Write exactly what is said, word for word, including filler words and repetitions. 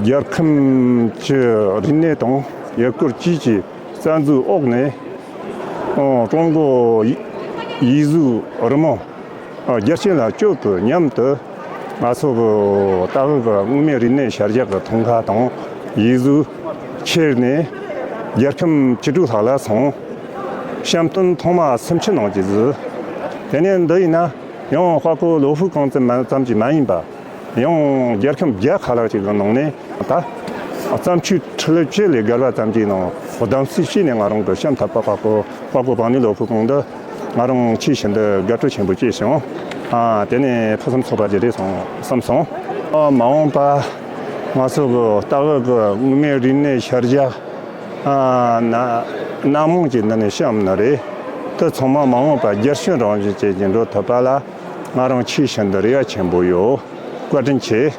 རྒྱལ་ཁམས་ཀྱི་རིག་གནས་དང་ཡུལ་སྐོར་བཅས་ཀྱི་རྩ་འཛུགས་འོག་ནས། ཨོ། ཀྲུང་གོ་ཡིག་གཟུགས་རི་མོ། ཨོ། རྒྱལ་སྤྱི་ལ་སྤྱོད་པའི་མཉམ་དུ་ང་ཚོ་གི་ལྟ་བུ་གི་དངོས་མེད་རིག་གནས་ཤར་རྒྱག་གི་ཐང་ག་དང་ཡིག་གཟུགས་ཁྱེར་ནས་རྒྱལ་ཁམས་བཅུ་དྲུག་ལྷག་ལ་སོང་། བཤམས་སྟོན་ཐོག་མ་སུམ་ཅུ་ནང་གི་ཟིག་དེ་ནས་འདི་ཡིན་ན་ཡང་དཔའ་བོ་ལོ་ཧྥུ་ཀང་ཙམ་མ་ཙམ་གྱིས་མ་ཡིན་པ། ཡང་རྒྱལ་ཁམས་བརྒྱ་ཁ་ལྷག་ཅིག་གི་ནང་ནས་ད་བརྩམས་ཆོས་ཁྲི་ལོ་བཅུ་ལས་བརྒལ་བ་ཙམ་གྱི་ནང་གདམ་གསེས་བྱས་ནས་ང་རང་གི་བཤམས་ཐུབ་པ་ཁག་པོ་ཁག་པོ་བང་ནི་ལོ་ཕུ་གང་འདི་ང་རང་ཆེས་ཤིན་ཏུ་དགའ་སྤྲོ་ཆེན་པོ་སྐྱེས་བྱུང་། ཨ། དེ་ནས་ཕུན་སུམ་ཚོགས་པ་ཅིག་རེད་སོང་བསམ་སོང་། ཨ། མ་འོངས་པ་ང་ཚོ་གི་ལྟ་བུ་གི་དངོས་མེད་རིག་གནས་ཤར་རྒྱག་ཨ། ན་སྣ་མང་ཅིག་འདི་ནས་བཤམས་ནི་རེད། དེ་ཚང་མ་མ་འོངས་པ་རྒྱལ་སྤྱི་རང་བཞིན་ཅན་གྱི་འགྲོ་ཐུབ་པ་ལ་ང་རང་ཆེས་ཤིན་ཏུ་རེ་བ་ཆེན་པོ་ཡོད། བཀའ་དྲིན་ཆེ།